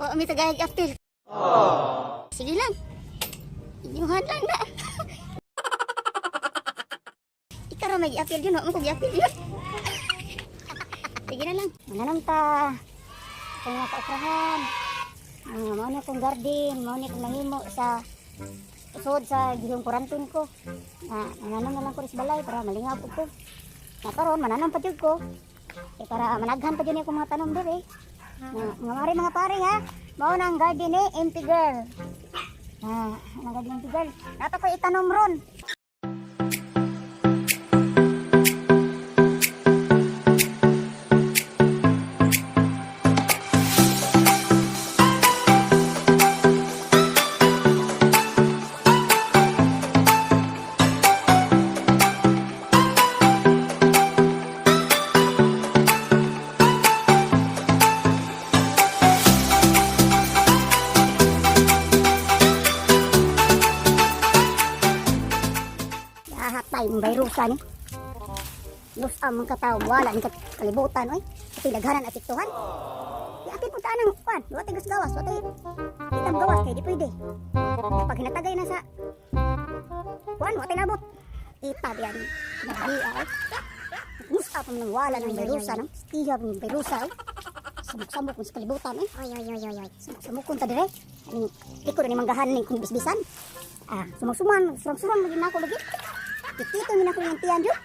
Wa mi tagay apil. Sige lang. Inyuhan lang na. Ikaw ra may apil yun, wa mo ko giapil yun. Sige na lang. Mananam ta. Kung mga kaokrahan. Ah, mao na akong garden, mao ni akong nahimo sa usod sa gihong quarantine ko. Na nananam na lang ko sa balay para malingaw po ko. Na karon mananam pa jud ko. Eh, para managhan pa jud ni akong mga tanom diri. Na, mga mare, mga pare ha. Mao na ang garden ni MP Girl. Ah, ang garden MP Girl. Nato ko itanom ron. Yahatay mong bayrusa ni. Lus ang mga katao, wala ni kalibutan, oy. Pati daghanan at siktuhan. Di akin punta ng kwan, wa tay gawas, wa tay itang gawas kay di pwede. Pag hinatagay na sa kwan, wa tay nabot. Ita diyan, naghiya, oy. Musa pa man wala ng bayrusa, no? Stiya ng bayrusa, oy. Samok-samok mo sa kalibutan, oy. Oy, oy, oy, oy, oy. Samok-samok ta dire. Ani, di ko na ni manggahan ni kung bisbisan. Ah, sumang-suman, surang-surang maging nako lagi. Kitito ni nako yung tiyan jud.